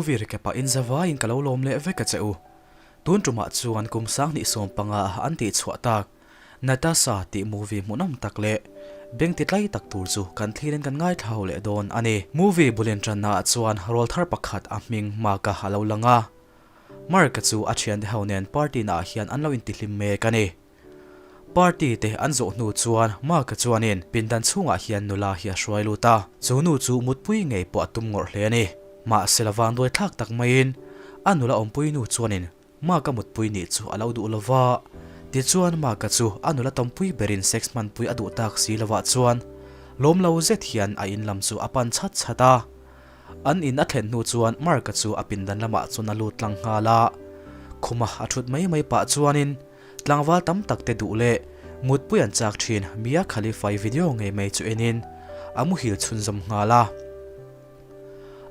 Movie recap ah in zavaiin ka lo lawm leh vek a che u. Tun tumah chuan kum sanghnih 15 ah an tih chhuah tak Natasha tih movie hmuhnawm tak leh beng ti tlai tak tur chu kan thlirin kan ngaithla ho leh dawn a ni. Movie bulin tanna ah chuan rawl thar pakhat a hming Mark-a a lo lang a. Mark-a chu a thiante ho nen party naah hian an lo intihlim mek a ni. Party te an zawh hnu chuan Mark-a chuanin pindan chhungah hian nula hi a hruai lut a, chu nu chu mutpui ngei pawh a tum ngawrh hle a ni. Mahse la vanduai thlak tak maiin a nula awmpui nu chuanin Mark-a mutpui nih chu a lo duh lo va, tichuan Mark-a chu a nula tawmpui berin sex hmanpui a duh tak si lovah chuan lawm lo zet hian a in lam chu a pan chhat chhat a. An in a thlen hnu chuan Mark-a chu a pindan lamah chuan a lut tlang nghal a, khuma a thut mai mai pah chuanin Tlangval tam tak te duh leh mutpui an chak thin Mia Khalifa-i video ngei mai chu enin a muhil chhunzawm nghal a.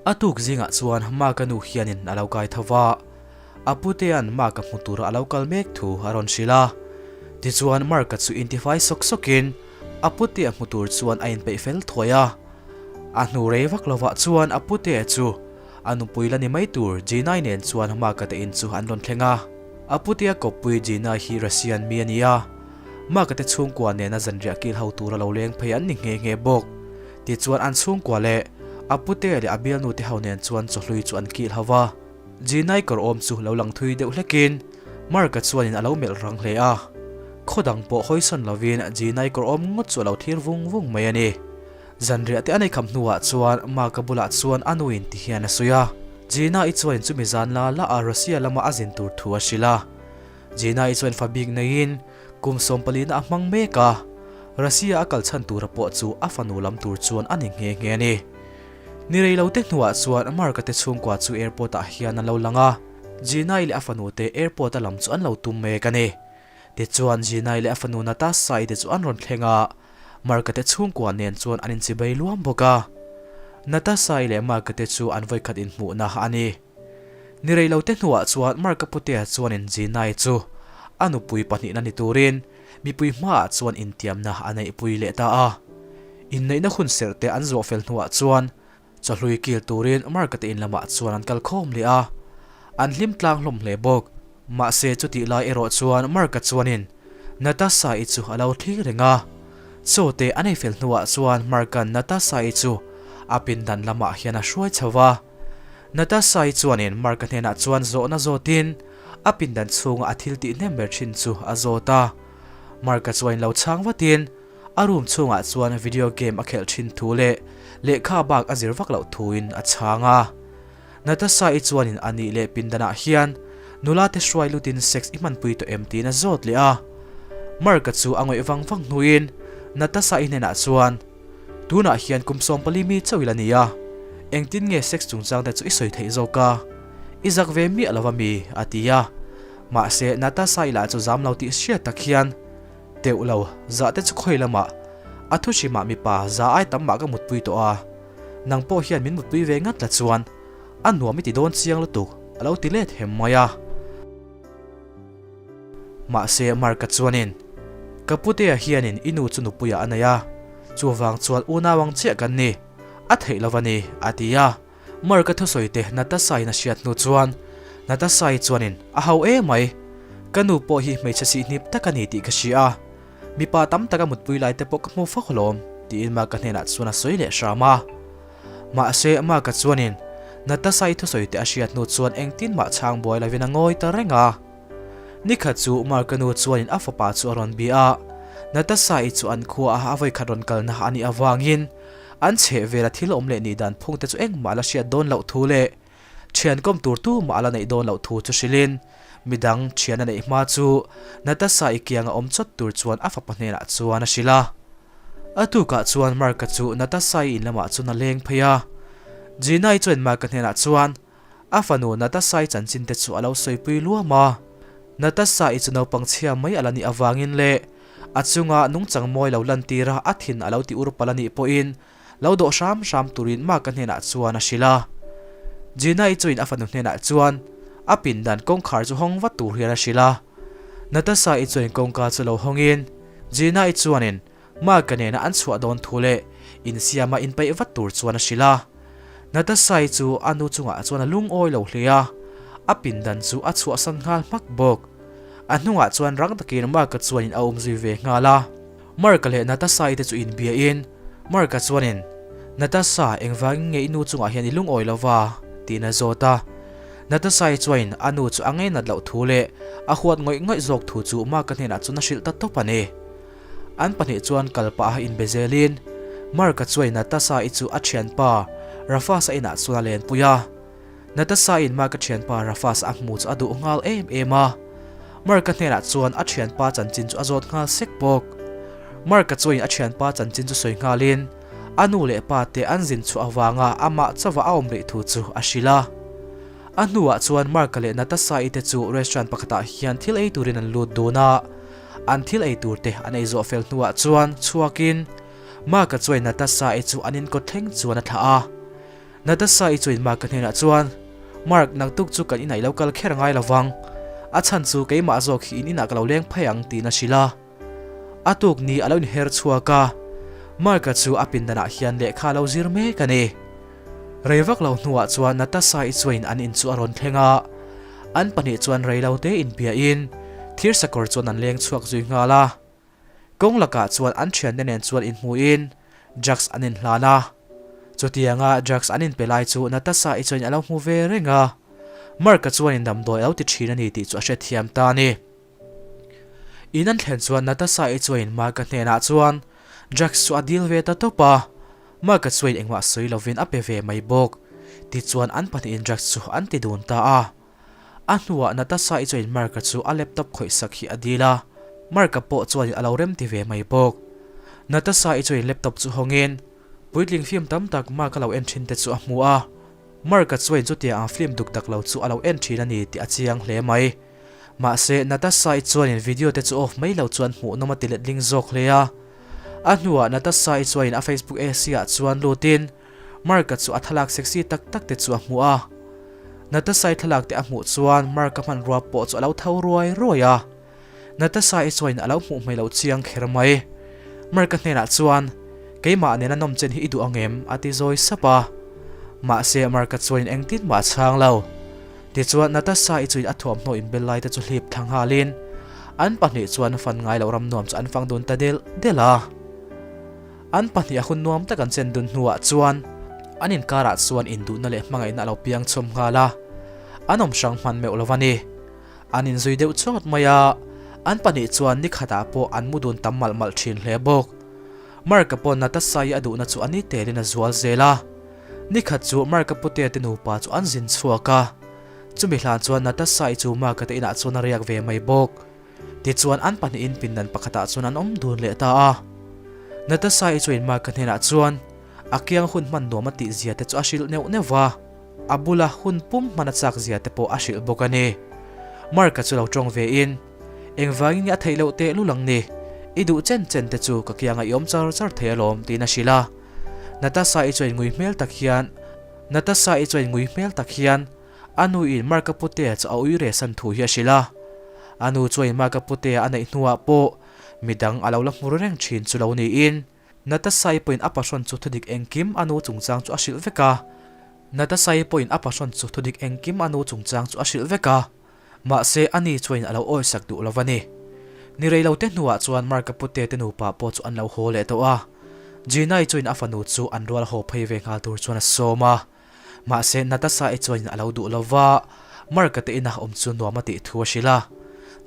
A tuk zingah chuan Mark-a nu hianin a lo kai tho va, a putea'n Mark-a hmu tura a lo kal mek thu a rawn hrilh a. Tichuan Mark-a chu intifai sawk sawkin a putea hmu tur chuan a inpeih fel thuai a. A hnu rei vak lovah chuan a putea chu a nupui la ni mai tur Gina-i nen chuan Mark-a te in chu an rawn thleng a. A putea kawppui Gina hi Russian mi a ni a, Mark-a te chhungkua nena zanriah kil ho tura lo leng phei an ni nghe nghe bawk. Tichuan an chhungkua leh a putea leh a bialnu te ho nen chuan chawhlui chu an kil ho va. Gina-i kawr awm chu lo lang thui deuh hlekin Mark-a chuanin a lo melh rang hle a. Khaw dang pawh hawisawn lovin Gina-i kawr awm ngawt chu a lo thlir vung vung mai a ni. Zanriah te a nei kham hnuah chuan Mark-a bulah chuan a nuin ti hian a sawi a. Gina-i chuan chumi zan la la a Russia lama a zin tur thu a hrilh a. Gina-i chuan fa bik neiin kum 14 na a hmang mek a, Russia a kal chhan tura pawh chu a fanu lam tur chuan a ni nghe nghe a ni. Ni rei lo te hnuah chuan Mark-a te chhungkua chu airport ah hian an lo lang a, Gina-i leh a fanu te airport a lam chu an lo tum mek a ni. Tichuan Gina-i leh a fanu Natasha-i te chu an rawn thleng a, Mark-a te chhungkua nen chuan an inchibei luam bawk a. Natasha-i leh Mark-a te chu an vawikhat inhmuhna a ni. Ni rei lo te hnuah chuan Mark-a putea chuanin Gina-i chu a nupui pahnihna ni turin mipui hmaah chuan intiamna a neihpui leh ta a. Inneihna hun serh te an zawh fel hnuah chuan Chawhlui kil turin Mark-a te in lamah chuan an kal khawm leh a, an hlim tlang hlawm hle bawk. Mahse chutih lai erawh chuan Mark-a chuanin Natasha-i chu a lo thlir reng a. Chaw te a nei fel hnuah chuan Mark-a'n Natasha-i chu a pindan lamah hian a hruai chho va. Natasha-i chuanin Mark-a hnenah chuan zawhna zawtin a pindan chhunga a thil tih hnem ber thin chu a zawt a. Mark-a chuan lo chhang vatin A room chhungah chuan video game a khelh thin thu leh lehkha bak a zir vak loh thuin a chhang a. Natasha-i chuanin a nih leh pindanah hian nula te hruai lutin sex i hmanpui tawh em tiin a zawt leh a. Mark-a chu a ngawih vang vang hnuin Natasha-i hnenah chuan, Tunah hian kum 14 mi chauh ila ni a, engtin nge sex chungchang te chu i sawi theih zawk a? I zak ve miah lo a mi? a ti a. Mahse Natasha-i lah chu zam lo tih hriat tak hian, Teuh lo, zah te chu khawi lamah a thu hrimah mipa za ai tam mah ka mutpui tawh a, nang pawh hian min mutpui ve ngat la chuan a nuam i ti dawn chiang lutuk a lo ti let hem mai a. Mahse Mark-a chuanin, Ka putea hianin i nu chu nupuiah a nei a, chuvang chuan unau ang chiah kan ni, a theih lo a ni, a ti a. Mark-a thusawi te Natasha-in a hriat hnu chuan Natasha-i chuanin a hau em mai. Ka nu pawh hi hmeichhe sihhnip tak a ni tih ka hria a, mipa tam taka mutpui lai te pawh ka hmu fak alawm tiin Mark-a hnenah chuan a sawi leh hram a. Mahse Mark-a chuanin Natasha-i thusawi te a hriat hnu chuan engtin mah chhang buai lovin a ngawi ta reng a. Nikhat chu Mark-a nu chuanin a fapa chu a rawn bia a, Natasha-i chu an khua a vawikhat rawn kalna a nih avangin an chheh vela thil awm leh nih dan phung te chu engmah la hriat dawn loh thu leh thian kawm tur tumah a la neih dawn loh thu chu hrilhin midang thian a neih hma chu Natasha-i kianga awm chawt tur chuan a fapa hnenah chuan a hrilh a. A tukah chuan Mark-a chu Natasha-i in lamah chuan a leng phei a, Gina-i chuan Mark-a hnenah chuan A fanu Natasha-i chanchin te chu a lo sawipui luam a. Natasha-i chu naupang chhia mai a la nih avangin leh a chunga nungchang mawi lo lantir a a thin a lo ti ur palh a nih pawhin lo dawh hram hram turin Mark-a hnenah chuan a hrilh a. Gina-i chuin a fanu hnenah chuan a pindan kawngkhar chu hawng vat tur hian a hrilh a. Natasha-i chuan kawngka chu lo hawngin Gina-i chuanin Mark-a nena an chhuah dawn thu leh insiama inpeih vat tur chuan a hrilh a. Natasha-i chu a nu chungah chuan a lungawi lo hle a, a pindan chu a chhuahsan nghal hmak bawk. A hnungah chuan rang takin Mark-a chuanin a awm zui ve nghal a. Mark-a leh Natasha-i te chu inbiain Mark-a chuanin, Natasha, engvangin nge i nu chungah hian i lungawi lo va? tiin a zawt a. Natasha-i chuanin a nu chu a ngainat loh thu leh a huat ngawih ngawih zawk thu chu Mark-a hnenah chuan a hrilh ta tawp a ni. An pahnih chuan kal pah a inbe zelin Mark-a chuanin Natasha-i chu a thianpa Rafas-a inah chuan a lenpui a. Natasha-in Mark-a thianpa Rafas a hmu chu a duh nghal em em a. Mark-a hnenah chuan a thianpa chanchin chu a zawt nghal sek bawk. Mark-a chuanin a thianpa chanchin chu sawi nghalin a nu leh pa te an zin chhuah avanga amah chauha a awm rih thu chu a hrilh a. A hnuah chuan Mark-a leh Natasha-i te chu restaurant pakhatah hian thil ei turin an lut dun a. An thil ei tur te an ei zawh fel hnuah chuan chhuakin Mark-a chuanin Natasha-i chu an inkawt thleng chuan a thlah a. Natasha-i chuin Mark-a hnenah chuan, Mark, naktuk chu kan inah i lo kal kher ngai lo vang. A chhan chu keimah zawk hi in inah ka lo leng phei ang tiin a hrilh a. A tuk ni a lo inher chhuak a, Mark-a chu a pindanah hian lehkha a lo zir mek a ni. Rei vak lo hnuah chuan Natasha-i chuain an in chu a rawn thleng a. An pahnih chuan rei lo te inbiahin thirsakawr chuan an leng chhuak zui nghal a. Kawng lakah chuan an thiante nen chuan inhmuhin drugs an inhlan a. Chutianga drugs an inpe lai chu Natasha-i chuan a lo hmu ve reng a. Mark-a chuanin damdawi a lo ti thin a ni tih chu a hrethiam ta a ni. In an thlen chuan Natasha-i chuanin Mark-a hnenah chuan drugs chu a deal ve ta tawp a. Mark-a chuanin engmah sawi lovin a pe ve mai bawk. Tichuan an pahnihin drugs chu an ti dun ta a. A hnuah Natasha-i chuan Mark-a chu a laptop khawihsak hi a dil a, Mark-a pawh chuanin a lo remti ve mai bawk. Natasha-i chuanin laptop chu hawngin puitling film tam tak Mark-a lo en thin te chu a hmu a, Mark-a chuanin chutiang ang film duk dak lo chu a lo en thin a ni tih a chiang hle mai. Mahse, Natasha-i chuanin video te chu off mai lo chuan hmuhnawm a ti letling zawk hle a. A hnuah Natasha-i chuanin a Facebook AC-ah chuan lutin, Mark-a chu a thlalak sexy tak tak te chu a hmu a. Natasha-i thlalak te a hmuh chuan Mark-a hmanrua pawh chu a lo tho ruai ruai a. Natasha-i chuanin a lo hmuh hmei lo chiang kher mai. Mark-a hnenah chuan, Keimah nena nawm chen hi i duh ang em? a ti zawi sap a. Mahse Mark-a chuanin engtin mah a chhang lo. Tichuan Natasha-i chuin a thuamhnaw inbel lai te chu hlip thla nghalin an pahnih chuan fan ngai loh ram nuam chu an fang dun ta del del a. An pahnih a hun nuam tak an chen dun hnuah chuan an inkarah chuan induhna leh hmangaihna a lo piang chhawm nghal a, an awm hrang hman meuh lo a ni. An inzui deuh chawt mai a, an pahnih chuan ni khatah pawh an mu dun tam malh malh thin hle bawk. Mark-a pawh Natasha-i a duhna chu a ni telin a zual zel a. Ni khat chu Mark-a putea te nupa chu an zin chhuak a, chumi hlan chuan Natasha-i chu Mark-a te inah chuan a riak ve mai bawk. Tichuan an pahnihin pindan pakhatah chuan an awm dun leh ta a. Natasha-i chuan Mark-a hnenah chuan a kiang hun hman nuam a tih zia te chu a hrilh neuh neuh va, a bula hun pum hman a chak zia te pawh a hrilh bawk a ni. Mark-a chu lo tawng ve in, Engvangin nge a theih loh teh lul ang ni? I duh chen chen te chu ka kiangah i awm char char thei alawm, tiin a hrilh a. Natasha-i chuan ngui hmel tak hian Natasha-i chuan ngui hmel tak hian, A nuin Marka Putea chu a ui reh san thu hi a hrilh a. A nu chuain Marka Putea a neih hnuah pawh midang a lo la hmur reng thin chu lo niin Natasai pawhin a pahrawn chu thudik engkim a nu chungchang chu a hrilh vek a. Natasai pawhin a pahrawn chu thudik engkim a nu chungchang chu a hrilh vek a. Mahse a ni chuain a lo awisak duh lo va ni. Ni rei lo te hnuah chuan Marka Putea te nupa pawh chu an lo haw leh tawh a. Gina-i chuain a fanu chu an rual haw phei ve nghal tur chuan a sawm a. Mahse, Natasha-i chuanin a lo duh lo va, Mark-a te ina awm chu nuam a tih thu a hrilh a.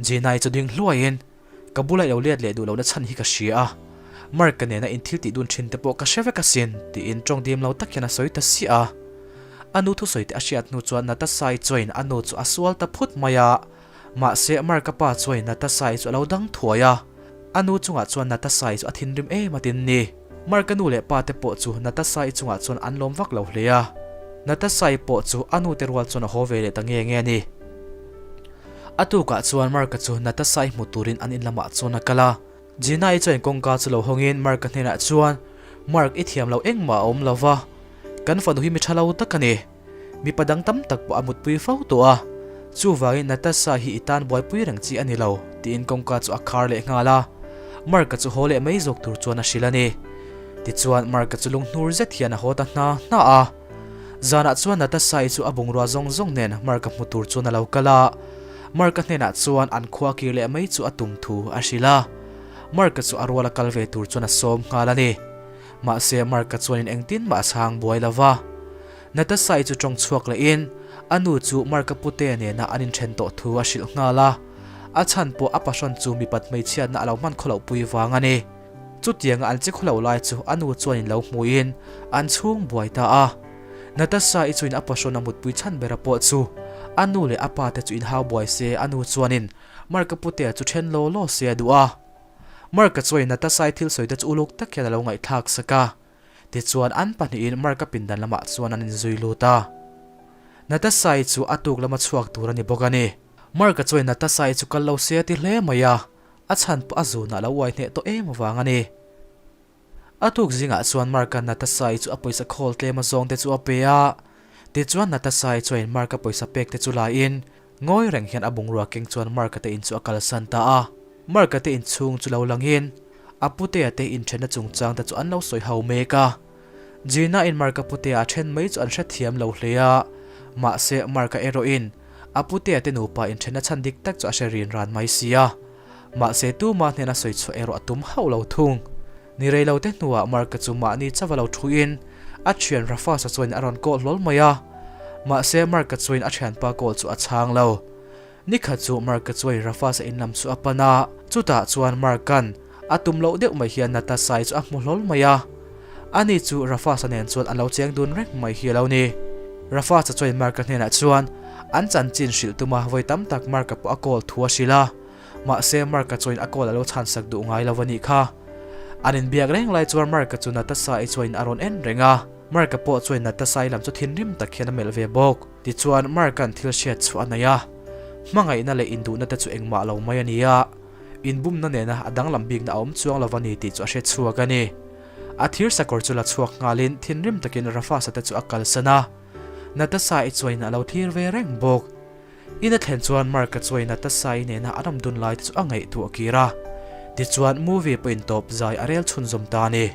Gina-i chu ding hluaiin, Ka bula i lo let leh duh lohna chhan hi ka hria a, Mark-a nena in thil tih dun thin te pawh ka hre vek asin, tiin tawng dim lo tak hian a sawi ta siah a. A nu thusawi te a hriat hnu chuan Natasha-i chuain a nu chu a sual ta phut mai a. Mahse, Mark-a pa chuain Natasha-i chu a lo dang thuai a. A nu chungah chuan Natasha-i chu a thinrim em a tin ni. Mark-a nu leh pa te pawh chu Natasha-i chungah chuan an lawm vak lo hle a. Natasha-i pawh chu a nu te rual chuan a haw ve leh ta nge nge a ni. A tukah chuan Mark-a chu Natasha-i hmu turin an in lamah chuan a kal a. Gina-i chuan kawngka chu lo hawngin Mark-a hnenah chuan, Mark, i thiam lo engmah a awm lo va, kan fanu hi mi tha lo tak a ni. Mipa dang tam tak pawh a mutpui fo tawh a, chuvangin Natasha hi i tan buaipui reng chi a ni lo, tiin kawngka chu a khar leh nghal a. Mark-a chu haw leh mai zawk tur chuan a hrilh a ni. Tichuan Mark-a chu lunghnur zet hian a haw ta hna hna a. Zanah chuan Natasha-i chu a bungrua zawng zawng nen Mark-a hmu tur chuan a lo kal a. Mark-a hnenah chuan an khua kir leh mai chu a tum thu a hrilh a. Mark-a chu a ruala kal ve tur chuan a sawm nghal a ni. Mahse Mark-a chuanin engtin mah a chhang buai lo va. Natasha-i chu tawng chhuak lehin a nu chu Mark-a pute nena an inthen tawh thu a hrilh nghal a. A chhan pawh a pahrawn chu mipat hmeichhiatna a lo hman khawloh pui vang a ni. Chutianga an che khawlo lai chu a nu chuanin lo hmuin an chhung buai ta a. Natasha-i chuin a pahrawn a mutpui chhan bera pawh chu a nu leh a pa te chu inhau buai se a nu chuanin Mark-a putea chu then law law se a duh a. Mark-a chuain Natasha-i thil sawi te chu uluk tak hian a lo ngaihthlak sak a. Tichuan an pahnihin Mark-a pindan lamah chuan an inzui lut a. Natasha-i chu a tuk lama chhuak tur a ni bawk a ni. Mark-a chuain Natasha-i chu kal lo se a ti hle mai a. A chhan pawh a zunah lo uai hneh tawh em vang a ni. A tuk zingah chuan Mark-a Natasha-i chu a pawisa khawl tlem a zawng te chu a pe a. Tichuan Natasha-i chuan Mark-a pawisa pek te chu laiin ngawi reng hian a bungrua keng chuan Mark-a te in chu a kalsan ta a. Mark-a te inchhung chu lo langin a putea te inthenna chungchang te chu an lo sawi ho mek a. Gina-in Mark-a putea a then mai chu an hrethiam lo hle a, mahse Mark-a erawhin a putea te nupa inthenna chhan dik tak chu a hre rin ran mai si a. Mahse tuma hnena sawi chhuah erawh a tum hauh lo thung. Ni rei lo te hnuah Mark-a chu mahni chauh a lo thuin a thian Rafas-a chuanin a rawn call hlawl mai a. Mahse Mark-a chuanin a thianpa call chu a chhang lo. Nikhat chu Mark-a chuanin Rafas-a in lam chu a pan a, chutah chuan Mark-a'n a tum loh deuh mai hian Natasha-i chu a hmu hlawl mai a. Ani chu Rafas-a nen chuan an lo cheng dun reng mai hi a lo ni. Rafas-a chuanin Mark-a hnenah chuan an chanchin hrilh tuma vawi tam tak Mark-a pawh a call thu a hrilh a, mahse Mark-a chuanin a call a lo chhansak duh ngai lo a nih kha. An inbiak reng lai chuan Mark-a chu Natasha-i chuanin a rawn en reng a, Mark-a pawh chuanin Natasha-i lam chu thinrim tak hian a melh ve bawk. Tichuan Mark-a'n thil hriat chhuah a nei a, hmangaihna leh induhna te chu engmah lo mai a ni a, inbumna nena a danglam bikna a awm chuang lo a ni tih chu a hre chhuak a ni. A thir sakawr chu la chhuak nghalin thinrim takin Rafasa te chu a kalsan a, Natasha-i chuanin a lo thlir ve reng bawk. In a thlen chuan Mark-a chuanin Natasha-i nena an awm dun lai te chu a ngaihtuah kir a, tichuan movie pawhin tawp zai a rel chhunzawm ta a ni.